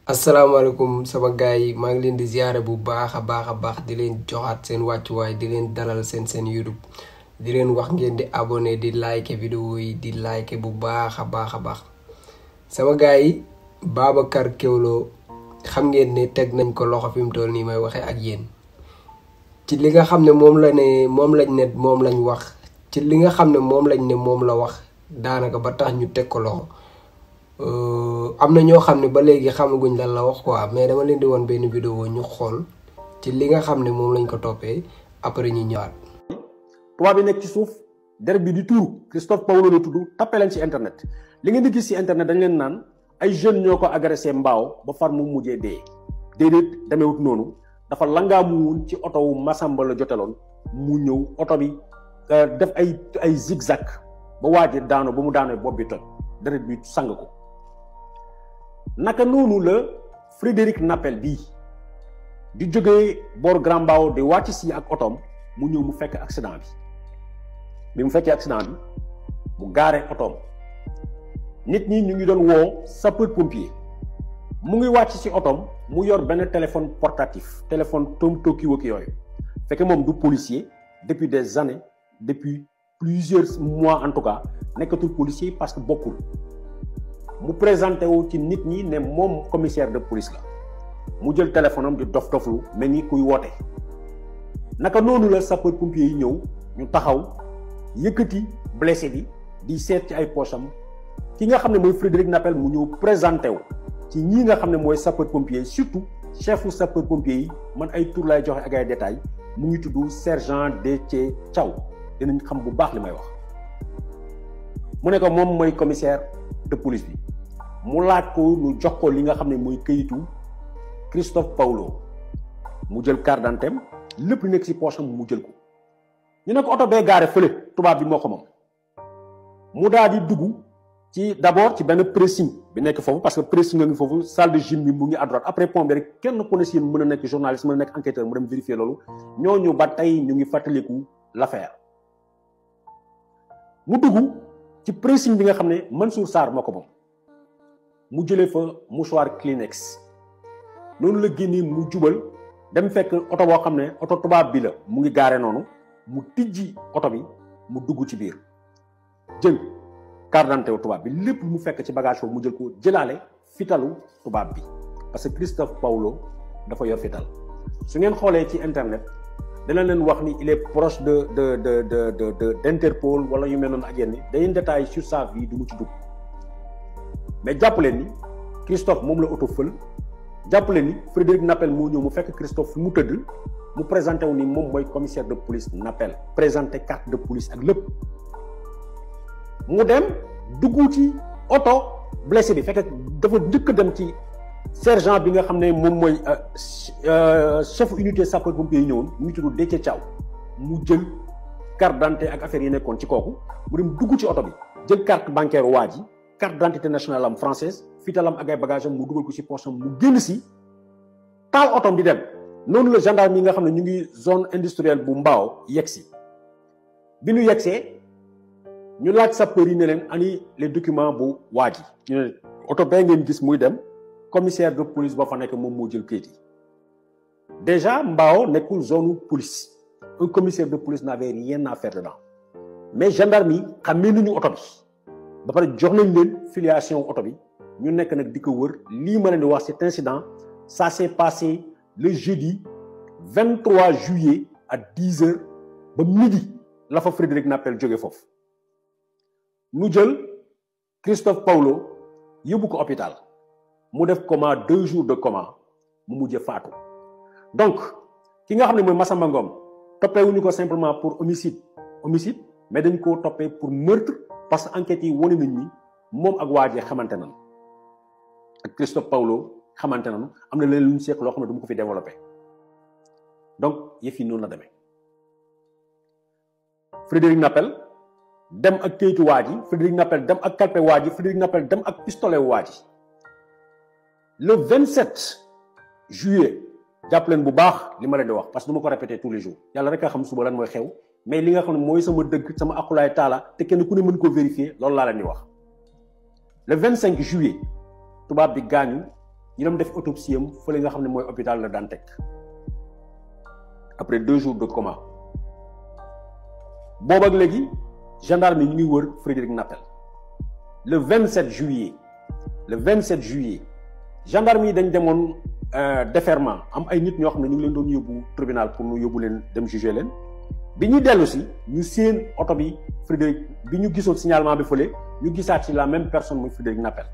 asalaamaaleykum sama gars yi maa ngi leen di ziare bu baax a baax di leen joxaat seen wàccuwaay di leen dalal seen YouTube di leen wax ngeen di abonné di like vidéo yi di like bu baax a baax sama gars yi Babacar Kewlo xam ngeen ne teg nañ ko loxo fi mu toll nii may waxee ak yéen ci li nga xam ne moom lañ wax ci li nga xam ne moom lañ ne moom la wax daanaka ba tax ñu teg ko loxo. am na ñoo xam ne ba léegi xamaguñ lan la wax quoi mais dama leen di woon benn vidéo ñu xool ci li nga xam ne moom lañ ko toppee après ñu ñëwaat. tubaab bi nekk ci suuf der bi di tuuru Christophe Paulo la tudd tappee leen ci internet li ngeen di gis ci internet dañ leen naan ay jeunes ñoo ko agressé mbaaw ba far mu mujjee dee déedéet demeewut noonu dafa langaamu woon ci oto wu Massamba la joteloon mu ñëw oto bi def ay zigzag ba waaje daano ba mu daanoo bopp bi toj deret bi sang ko. naka noonu la Frédéric Napel bii di jógee boor Grand Mbao di wàcc si ak otoom mu ñëw mu fekk accident bi mu fekkee accident bi mu gaare otoom nit ñi ñu ngi doon woo sapeur pompier mu ngi wàcc si otoom mu yor benn téléphone portatif téléphone Tokyo ak yooyu fekk moom du policier depuis des années depuis plusieurs mois en tout cas nekkatul policier parce que bokkul. mu présenté wu ci nit ñi ne moom commissaire de police la mu jël téléphone am di dof-doflu mel ni kuy woote naka noonu la sapeur pompier yi ñëw ñu taxaw yëkkati blessé bi di seet ci ay poche am ki nga xam ne mooy Frédéric Napel mu ñëw présenté wu ci ñii nga xam ne mooy sapeur pompier yi surtout chefu sapeur pompier yi man ay tur lay joxe ak ay détails mu ngi tudd sergent Déthié Thiaw dinañ xam bu baax li may wax mu ne ko moom mooy commissaire de police bi. mu laaj ko ñu jox ko li nga xam ne mooy këyitu Christophe Paulo mu jël carte d'identité am lépp lu nekk ci poche am mu jël ko ñu ne ko oto bee gaare fële tubaab bi moo ko moom mu daal di dugg ci d'abord ci benn pressing bi nekk foofu parce que pressing nga ngi foofu salle de gym bi mu ngi à droite après pont bi rek kenn ku ne si yéen mën a nekk journaliste mën a nekk enquêteur mu dem vérifier loolu ñooñu ba tey ñu ngi fàttaliku l'affaire mu dugg ci pressing bi nga xam ne Mansour Sarr moo ko moom. mu jëlee fa mouchoir Kleenex noonu la génnee mu jubal dem fekk oto boo xam ne oto tubaab bi la mu ngi gaare noonu mu tijji oto bi mu dugg ci biir jël carte d'identité tubaab bi lépp lu mu fekk ci bagage foofu mu jël ko jëlaale fitalu tubaab bi parce que Christophe Paulo dafa yor fital su ngeen xoolee ci internet dana leen wax ni il est proche d'Interpol wala yu mel noonu ak yenn day détail sur sa vie du mu ci dugg. mais jàpp leen ni Christophe moom la oto fël jàpp leen ni Frédéric Napel moo ñëw mu fekk Christophe mu tëdd mu présenté wu ni moom mooy commissaire de police Napel présenté carte de police ak lépp mu dem dugg ci oto blessé bi fekk dafa njëkk dem ci sergent bi nga xam ne moom mooy chef unité sapeur pompier yi ñëwoon mu ngi tudd Déthié Thiaw mu jël carte d'identité ak affaire yi nekkoon ci kooku mu dem dugg ci oto bi jël carte bancaire waa ji carte d'identité nationale am française fitalam ak ay bagage am mu dugal ko ci poche am mu génn si taal otom di dem noonu la gendarme yi nga xam ne ñu ngi zone industrielle bu Mbao yegg si bi ñu yeggsee ñu laaj sapeur yi ne leen ani les documents bu waa ji ñu ne oto bee ngeen gis muy dem commissaire de police ba fa nekk moom moo jël kayit yi déjà Mbao nekkul zone police un commissaire de police n'avait rien à faire dedans mais gendarme yi xamee nañu oto bi ba pare jox nañ leen filiation oto bi ñu nekk nag di ko wër lii ma leen di wax cet incident ça s'est passé le jeudi 23 juillet à 10h ba midi la fa Frédéric Napel jóge foofu ñu jël Christophe Paulo yóbbu ko hôpital mu def coma 2 jours de coma mu mujjee faatu donc ki nga xam ne mooy Massamba Ngom toppee wuñu ko simplement pour homicide mais dañ koo toppee pour meurtre parce que enquête yi wane nañ ni moom ak waa ji xamante nañu ak Christophe Paulo xamante nañu am na leen lu ñu seq loo xam ne du ma ko fi développé donc yëf yi noonu la demee Frédéric Napel dem ak kayitu waa ji Frédéric Napel dem ak kalpe waa ji Frédéric Napel dem ak pistolet waa ji le 27 juillet jàpp leen bu baax li ma leen di wax parce que du ma ko répéter tous les jours yàlla rek a xam suba lan mooy xew mais li nga xam ne mooy sama dëgg sama akulaay taala te kenn ku ne mën koo vérifier loolu laa leen di wax le 25 juillet tubaab bi gaañu ñu dem def autopsie am fële nga xam ne mooy hôpital La Dantec après 2 jours de coma boobu ak léegi gendarme yi ñu ngi wër Frédéric Nappel. Le 27 juillet gendarme yi dañ demoon déferment am ay nit ñoo xam ne ñu ngi leen doon yóbbu tribunal pour ñu yóbbu leen dem juger leen bi ñu dellu si ñu seen oto bi Frédéric bi ñu gisoon signalement bi fële ñu gisaat ci la même personne muy Frédéric Nappel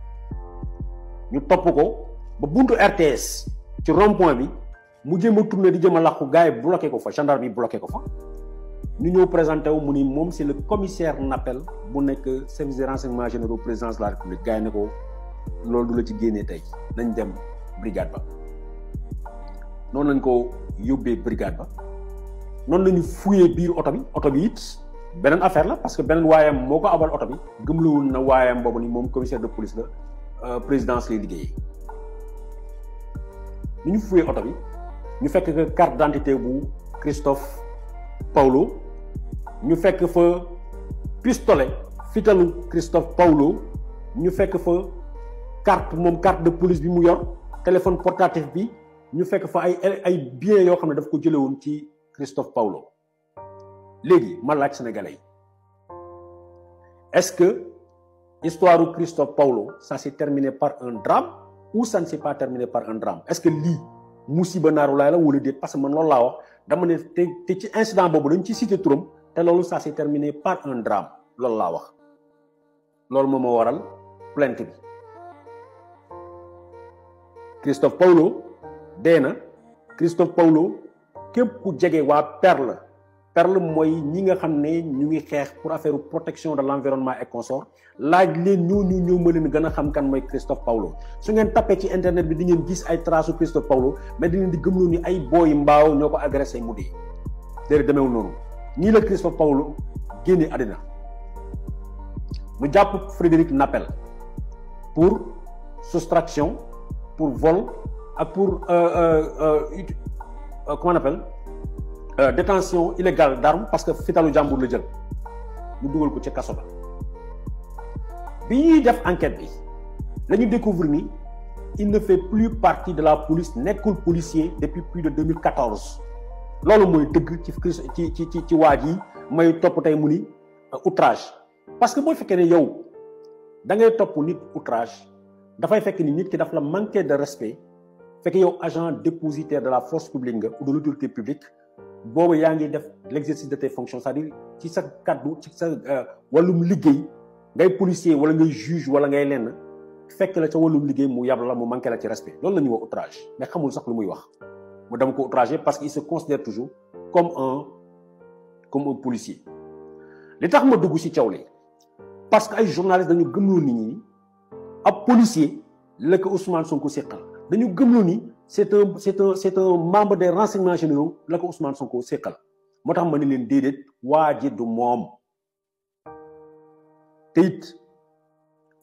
ñu topp ko ba buntu RTS ci rond point bi mu jéem a tourné di jëm a làqu gars yi bloqué ko fa gendarme yi bloqué ko fa ñu ñëw présenté wu mu ni moom c'est le commissaire Nappel bu nekk service de renseignement généraux présidence de la République gars yi ne ko loolu du la ci génnee tey nañ dem brigade ba noonu lañ ko yóbbee brigade ba noonu lañu fuyee biir oto bi it beneen affaire la parce que beneen waayam moo ko abal oto bi gëmlawul na waayam boobu ni moom commissaire de police la présidence lay liggéeyee ni ñu fuyee oto bi ñu fekk que carte d'identité bu Christophe Paulo ñu fekk fa pistolet fitalu Christophe Paulo ñu fekk fa carte de police bi mu yor téléphone portatif bi ñu fekk fa ay biens yoo xam ne daf ko jële woon ci Christophe Paulo léegi ma laaj sénégalais yi est-ce que histoire u Christophe Paulo ça s'est terminé par un drame ou ça ne s'est pas terminé par un drame est-ce que lii musiba naaru laay la wala déet parce que man loolu laa wax dama ne te ci incident boobu dañ ci cité turam te loolu ça s'est terminé par un drame loolu laa wax loolu moom moo waral plainte bi Christophe Paulo dee na Christophe Paulo képp ku jege waa Perle mooy ñi nga xam ne ñu ngi xeex pour affaire protection de l'environnement et consort laaj leen ñoo ma leen gën a xam kan mooy Christophe Paulo su ngeen tapé ci internet bi di ngeen gis ay traces Christophe Paulo mais di leen di gëmloo ni ay booy mbaaw ñoo ko agressé mu dee déedéet demeewul noonu nii la Christophe Paulo génne àddina mu jàpp Frédéric Nappel pour soustraction pour vol ak pour comment on appelle détention illégale d'armes parce que fitalu jàmbur la jël mu dugal ko ci kaso ba bi ñuy def enquête bi la ñu découvrir ni il ne fait plus partie de la police nekkul policier depuis plus de 2014 loolu mooy dëgg ci waa ji may topp tey mu ni outrage parce que boo fekkee ne yow da ngay topp nit outrage dafay fekk ni nit ki daf la manquer de respect fekk yow agent dépositaire de la force publique nga ou de l'autorité publique boobu yaa ngi def l'exercice de tes fonctions c'est-à-dire ci sa kaddu ci sa wàllum liggéey ngay policier wala ngay juge wala ngay lenn fekk la ca wàllum liggéey mu yab la mu manqué la ci respect loolu la ñuy wax outrage mais xamul sax lu muy wax mu dama ko outragé parce qu'il se considère toujours comme un policier li tax ma dugg ci caw li parce que ay journalistes dañu gëmloo nit ñi ab policier la ko Ousmane Sonko séqal dañu gëmloo ni c'est un membre des renseignements généraux la ko Ousmane Sonko séqal moo tax ma ne leen déedéet waa ji du moom te it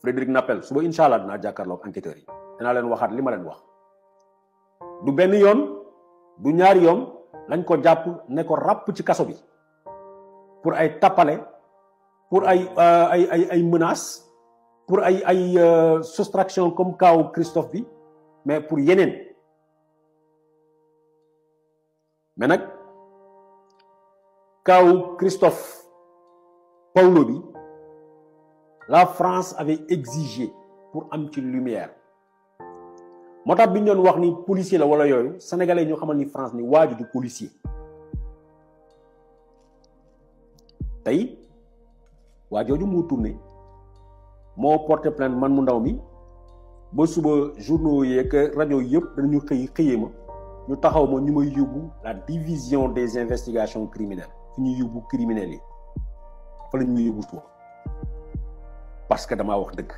Frédéric Nappel suba incha allah dinaa jàkkaarloog enquêteurs yi dinaa leen waxaat li ma leen wax du benn yoon du ñaari yoon lañ ko jàpp ne ko ràpp ci kaso bi pour ay tappale pour ay menaces pour ay soustraction comme kaaw Christophe bi mais pour yeneen mais nag kaaw Christophe Paulo bi la France avait exigé pour am ci lumière moo tax bi ñu doon wax ni policier la wala yooyu sénégalais ñoo xamal ni France ni waaju du policier tey waajooju moo tourné moo porté plainte man mu ndaw mi ba suba journaux yeeg rajo yëpp dañu xëyee ma ñu taxaw ma ñu may yóbbu la division des investigations criminelles fi ñuy yóbbu criminels yi fa la ñuy yóbbu suba parce que damaa wax dëgg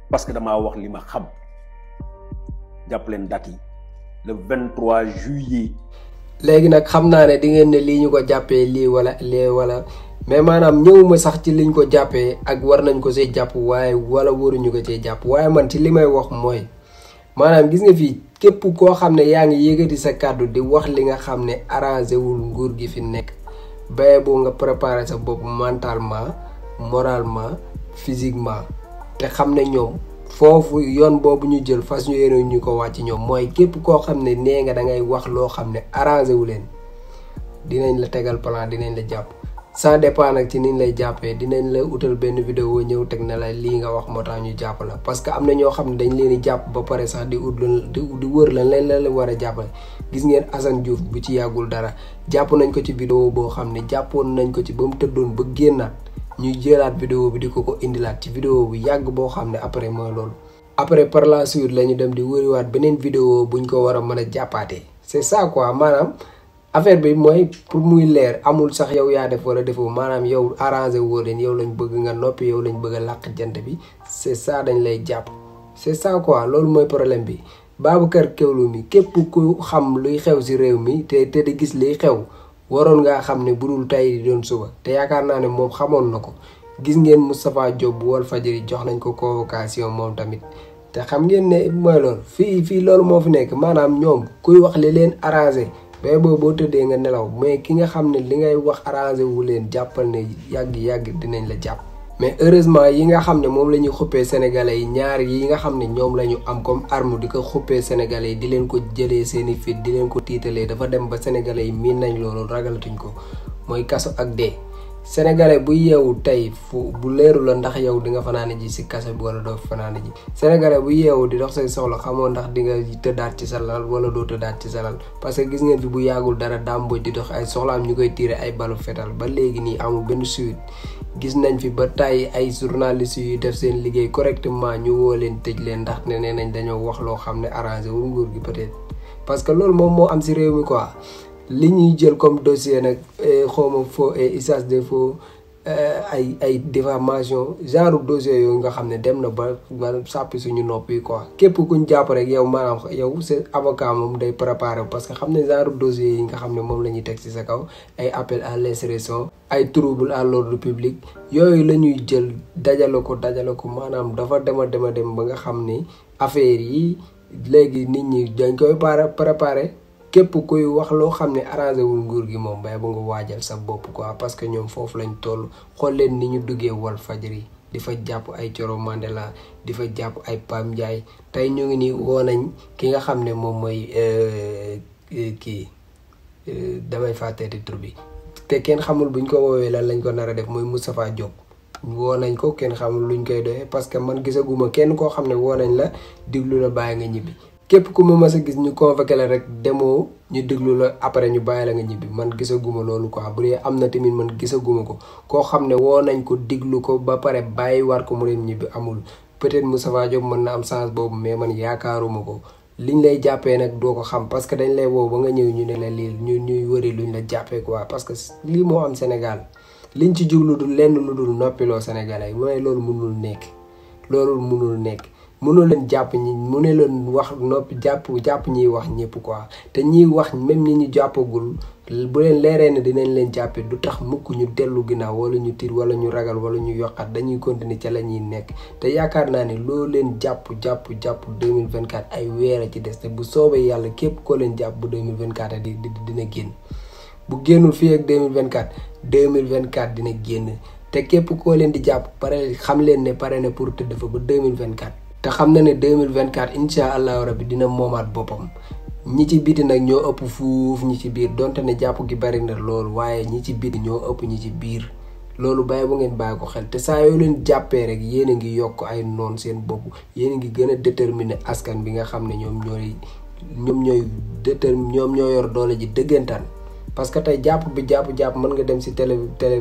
parce que damaa wax li ma xam jàpp leen date yi le 23 juillet. léegi nag xam naa ne di ngeen ne lii ñu ko jàppee lii wala mais maanaam ñëwuma sax ci liñ ko jàppee ak war nañ ko see jàpp waaye wala waruñu ko cee jàpp waaye man ci li may wax mooy maanaam gis nga fii képp koo xam ne yaa ngi yëgati sa kàddu di wax li nga xam ne arrangé wul nguur gi fi nekk baye boo nga préparer sa bopp mentalement moralement physiquement te xam ne ñoom foofu yoon boobu ñu jël fas ñu yéene ñu ko wàcc ñoom mooy képp koo xam ne nee nga da ngay wax loo xam ne arrangé wu leen dinañ la tegal plan dinañ la jàpp. ça dépend nag ci niñ lay jàppee dinañ la utal benn vidéo ñëw teg na la lii nga wax moo tax ñu jàpp la parce que am na ñoo xam ne dañ leen di jàpp ba pare sax di wër lan la war a jàppale. gis ngeen Assane Diouf bu ci yàggul dara jàpp nañ ko ci vidéo boo xam ne jàppoon nañ ko ci ba mu tëddoon ba génnaat ñuy jëlaat vidéo bi di ko indilaat ci vidéo bu yàgg boo xam ne après mooy loolu. après par la suite la ñu dem di wëriwaat beneen vidéo buñ ko war a mën a jàppaatee c'est ça quoi maanaam. affaire bi mooy pour muy leer amul sax yow yaa def wala defoo maanaam yow arrangé woo leen yow lañ bëgg nga noppi yow lañ bëgg a làq jant bi c'est ça dañ lay jàpp c'est ça quoi loolu mooy problème bi. Babacar Keulu mi képp ku xam luy xew ci réew mi te di gis liy xew waroon ngaa xam ne budul tey di doon suba te yaakaar naa ne moom xamoon na ko. gis ngeen Moustapha Diop bu Walfadjri jox nañ ko convocation moom tamit te xam ngeen ne mooy loolu fii loolu moo fi nekk maanaam ñoom kuy wax li leen arrangé. mais boo tëddee nga nelaw mais ki nga xam ne li ngay wax arrangé wu leen jàppal ne yàgg dinañ la jàpp. mais heureusement yi nga xam ne moom la ñuy xuppee sénégalais yi ñaar yi nga xam ne ñoom la ñu am comme arme di ko xuppee sénégalais yi di leen ko jëlee seeni fit di leen ko tiitalee dafa dem ba sénégalais yi miin nañ loolu ragalatuñ ko mooy kaso ak dee. sénégalais bu yeewu tey fu bu leeru la ndax yow di nga fanaane ji si kaso bi wala doo fanaane ji sénégalais bu yeewu di dox say soxla xamoo ndax di nga tëddaat ci sa lal wala doo tëddaat ci sa lal parce que gis ngeen fi bu yàggul dara dàmbooj di dox ay soxlaam ñu koy tiire ay balu fetal ba léegi nii amul benn suite. gis nañ fi ba tey ay journalistes yu def seen liggéey correctement ñu woo leen tëj leen ndax ne nee nañ dañoo wax loo xam ne arrangé wul nguur gi peut-être parce que loolu moom moo am si réew mi quoi. li ñuy jël comme dossier nag xawma faux et usage de faux ay diffamation genre dossier yooyu nga xam ne dem na ba sàppi suñu nopp yi quoi képp kuñ jàpp rek yow maanaam yow c'est avocat moom day préparé parce que xam ne genre dossier yi nga xam ne moom la ñuy teg ci sa kaw ay appel à l'insurrection ay trouble à l'ordre public yooyu la ñuy jël dajale ko maanaam dafa dem ba nga xam ni affaire yi léegi nit ñi dañ koy préparé képp kuy wax loo xam ne arrangé wul nguur gi moom bay ba nga waajal sa bopp quoi parce que ñoom foofu lañ toll xool leen ni ñu duggee Walfadjri di fa jàpp ay Coro Mandela di fa jàpp ay Pam Ndiaye tey ñu ngi nii woo nañ ki nga xam ne moom mooy kii damay fàtteeti tur bi te kenn xamul buñ ko woowee lan lañ ko nar a def mooy Moustapha Diop woo nañ ko kenn xamul luñ koy doyee parce que man gisaguma kenn koo xam ne woo nañ la diglu la bàyyi nga ñibbi. képp ku ma mës a gis ñu convoqué la rek demoo ñu déglu la après ñu bàyyi la nga ñibbi man gisaguma loolu quoi bu dee am na tamit man gisaguma ko koo xam ne woo nañ ko diglu ko ba pare bàyyi war ko mu dem ñibbi amul peut-être Moustapha Diop mën na am chance boobu mais man yaakaaruma ko liñ lay jàppee nag doo ko xam parce que dañ lay woo ba nga ñëw ñu ne la lii ñuy wëri luñ la jàppee quoi parce que lii moo am Sénégal liñ ci juglu dul lenn lu dul noppiloo Sénégalais yi mooy loolu mënul nekk mënoo leen jàpp ñi mu ne leen wax noppi jàpp ñiy wax ñëpp quoi te ñiy wax même ñi ñu jàppagul bu leen leeree ne dinañ leen jàppe du tax mukk ñu dellu ginnaaw wala ñu tiit wala ñu ragal wala ñu yokkat dañuy continuer ca la ñuy nekk te yaakaar naa ne loo leen jàpp 2024 ay weer a ci des te bu soobee yàlla képp koo leen jàpp bu 2024 dina génn bu génnul fii ak 2024 dina génn te képp koo leen di jàpp pare xam leen ne pare na pour tëdd fa ba 2024 te xam na ne 2024 incha allahu rabbi dina moomaat boppam ñi ci biti nag ñoo ëpp fuuf ñi ci biir donte ne jàpp gi bari na loolu waaye ñi ci biti ñoo ëpp ñi ci biir loolu bàyyi bu ngeen bàyyi ko xel te saa yoo leen jàppee rek yéen a ngi yokk ay noon seen bopp yéen a ngi gën a déterminer askan bi nga xam ne ñoom ñoo yor doole ji dëggantaan. parce que tey jàpp mën nga dem si télé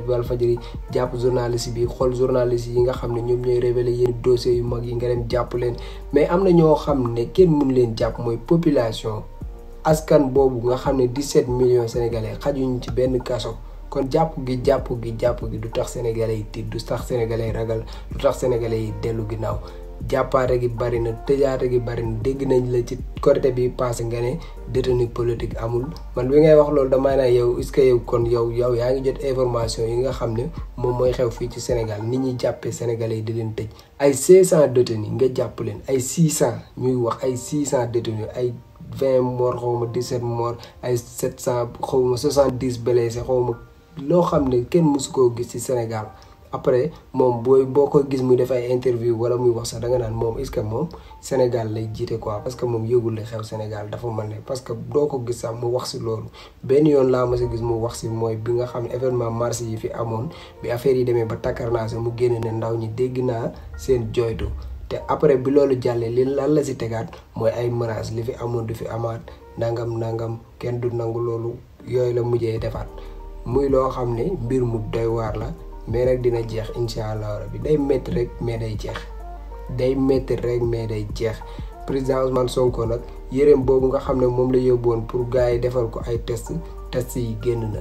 Walfadjri jàpp journaliste bi xool journaliste yi nga xam ne ñoom ñooy révélé yenn dossiers yu mag yi nga dem jàpp leen mais am na ñoo xam ne kenn mun leen jàpp mooy population askan boobu nga xam ne 17 millions sénégalais xajuñ ci benn kaso kon jàpp gi du tax sénégalais yi tiit du tax sénégalais yi ragal du tax sénégalais yi dellu ginnaaw jàppaate gi bari na tëjaate gi bari na dégg nañ la ci côté bi passé nga ne détenu politique amul man bi ngay wax loolu damaa ne yow est-ce que yow kon yow yaa ngi jot information yi nga xam ne moom mooy xew fii ci Sénégal nit ñi jàppee sénégalais yi di leen tëj ay 500 détenus nga jàpp leen ay 600 ñuy wax ay 600 détenus ay 20 morts xawma 17 morts ay 700 xawma 70 blessés xawma loo xam ne kenn mësu koo gis ci Sénégal après moom boo ko gis muy def ay interview wala muy wax sax da nga naan moom est-ce que moom Sénégal lay jiite quoi parce que moom yëgul li xew Sénégal dafa mën ne parce que doo ko gis sax mu wax si loolu benn yoon laa ma si gis mu wax si mooy bi nga xam ne événement mars yi fi amoon bi affaire yi demee ba takkarnaase mu génne ne ndaw ñi dégg naa seen joytu te après bi loolu jàllee li lan la si tegaat mooy ay menaces li fi amoon du fi amaat nangam kenn du nangu loolu yooyu la mujjee defaat muy loo xam ne mbir mu doy waar la mais nag dina jeex incha allah rabbi day métti rek mais day jeex day métti rek mais day jeex président Ousmane Sonko nag yéreem boobu nga xam ne moom la yóbbuwoon pour gars yi defal ko ay test yi génn na.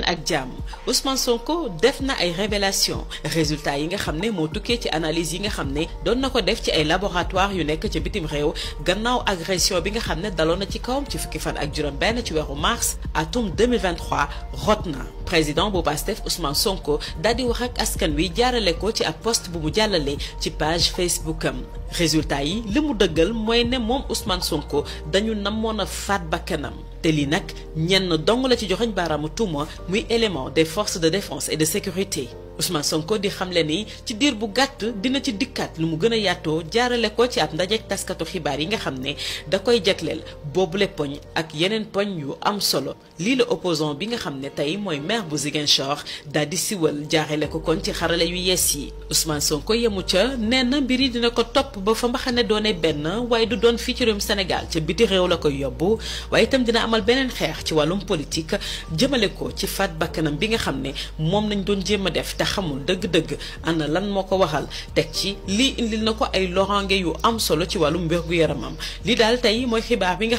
ak jàmm Ousmane Sonko def na ay révélation résultats yi nga xam ne moo tukkee ci analyse yi nga xam ne doon na ko def ci ay laboratoire yu nekk ca bitim réew gannaaw agression bi nga xam ne daloon na ci kawam ci fukki fan ak juróom benn ci weeru mars atum 2023 rot na président bu Pastef Ousmane Sonko daal di wax ak askan wi jaarale ko ci ab post bu mu jàllale ci page Facebook am résultats yi li mu dëggal mooy ne moom Ousmane Sonko dañu namoon a faat bakkanam te lii nag ñenn dong la ci joxeñ baaraamu tuuma muy élément des forces de défense et de sécurité Ousmane Sonko di xamle ni ci diir bu gàtt dina ci dikkaat lu mu gën a yaatoo jaarale ko ci ab ndajeek taskatu xibaar yi nga xam ne da koy jagleel boobule poñ ak yeneen poñ yu am solo lii la opposant bi nga xam ne tey mooy maire bu Ziguinchor daal di siwal jaarale ko kon ci xarale yu yees yi Ousmane Sonko yemu ca nee na mbir yi dina ko topp ba fa mbaxane doone benn waaye du doon fii ci réewum Sénégal ca biti réew la koy yóbbu waaye itam dina amal beneen xeex ci wàllum politique jëmale ko ci faat bakkanam bi nga xam ne moom nañ doon jéem a def xamul dëgg-dëgg ana lan moo ko waxal teg ci lii indil na ko ay loraange yu am solo ci wàllum wér-gu-yaramam li daal tey mooy xibaar bi nga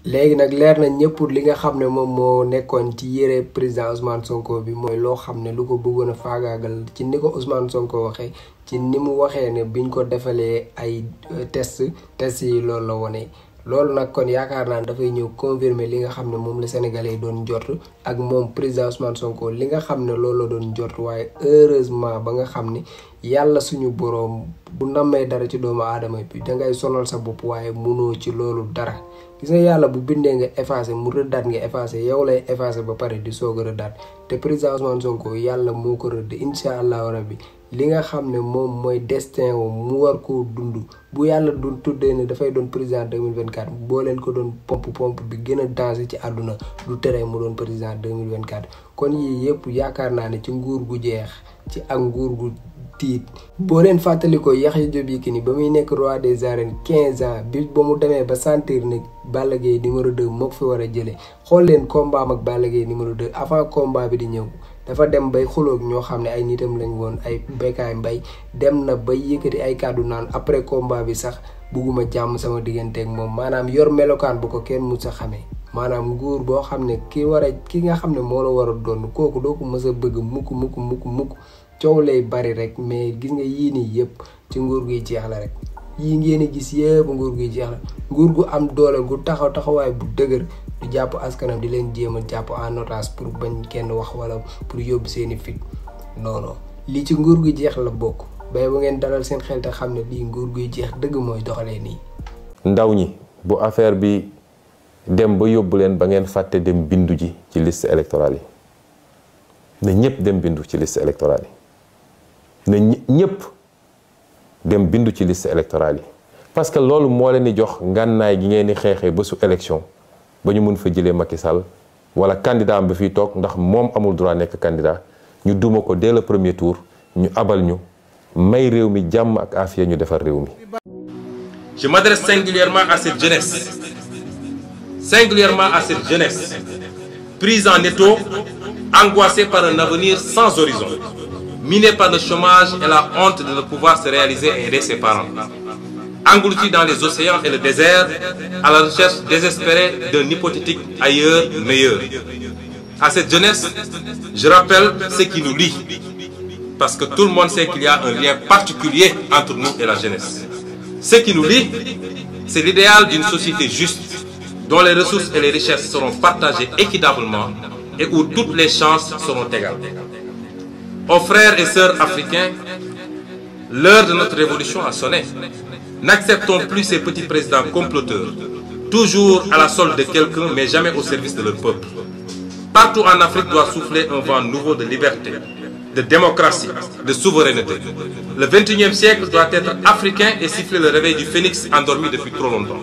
léegi nag leer na ñëpp li nga xam ne moom moo nekkoon ci yére président Ousmane Sonko bi mooy loo xam ne lu ko bëggoon a faagaagal ci ni ko Ousmane Sonko waxee ci ni mu waxee ne biñ ko defalee ay test yi loolu la wone loolu nag kon yaakaar naa dafay ñëw confirmer li nga xam ne moom la sénégalais yi doon jot ak moom président Ousmane Sonko li nga xam ne loolu la doon jot waaye heureusement ba nga xam ne yàlla suñu boroom bu nammee dara ci doomu aadama bi dangay sonal sa bopp waaye munoo ci loolu dara gis nga yàlla bu bindee nga effacé mu rëddaat nga effacé yow lay effacé ba pare di soog a rëddaat te président Ousmane Sonko yàlla moo ko rëdd incha allahu rabbi li nga xam ne moom mooy destin wu mu war koo dund bu yàlla du tuddee ne dafay doon président 2024 boo leen ko doon pompe bi gën a danger ci àdduna du tere mu doon président 2024 kon yii yëpp yaakaar naa ne ci nguur gu jeex ci ak nguur gu tiit boo leen fàttali ko Yaxya Jóob Yékini ba muy nekk roi des arènes 15 ans bi ba mu demee ba sentir ne Balla Gaye numéro 2 moo ko fi war a jëlee xool leen combat am ak Balla Gaye numéro 2 avant combat bi di ñëw dafa dem bay xuloog ñoo xam ne ay nitam lañ woon ay Bécaye Mbaye dem na bay yëkkati ay kàddu naan après combat bi sax bugguma jàmm sama digganteeg moom maanaam yor melokaan bu ko kenn mu sa xamee maanaam nguur boo xam ne ki nga xam ne moo la war a doon kooku doo ko mës a bëgg mukk coow lay bari rek mais gis nga yii nii yëpp ci nguur guy jeex la rek yii ngeen gis yëpp nguur guy jeex la nguur gu am doole gu taxawaay bu dëgër du jàpp askanam di leen jéem a jàpp en otage pour bañ kenn wax wala pour yóbbu seeni fit non lii ci nguur gu jeex la bokk bay bu ngeen dalal seen xel te xam ne lii nguur guy jeex dëgg mooy doxalee nii. ndaw ñi bu affaire bi dem ba yóbbu leen ba ngeen fàtte dem bindu ji ci liste électorale yi na ñëpp dem bindu ci liste électorale yi. na ñëpp dem bindu ci liste électorale yi parce que loolu moo leen di jox ngànnaay gi ngeen di xeexee ba su élection ba ñu mun fa jëlee Macky Sall wala candidat am bi fiy toog ndax moom amul droit nekk candidat ñu duma ko dès le premier tour ñu abal ñu may réew mi jàmm ak afiya ñu defar réew mi. Je m'adresse singulièrement à cette jeunesse, prise en étau, angoissée par un avenir sans horizon, minée par le chômage et la honte de ne pouvoir se réaliser et aider ses parents, engloutie dans les océans et le désert, à la recherche désespérée d'un hypothétique ailleurs meilleur. À cette jeunesse, je rappelle ce qui nous lie, parce que tout le monde sait qu'il y a un lien particulier entre nous et la jeunesse. Ce qui nous lie, c'est l'idéal d'une société juste, dont les ressources et les richesses seront partagées équitablement et où toutes les chances seront égales. Aux frères et sœurs africains, l'heure de notre révolution a sonné. N'acceptons plus ces petits présidents comploteurs, toujours à la solde de quelqu'un mais jamais au service de leur peuple. Partout en Afrique doit souffler un vent nouveau de liberté, de démocratie, de souveraineté. Le 21e siècle doit être africain et siffler le réveil du phénix endormi depuis trop longtemps.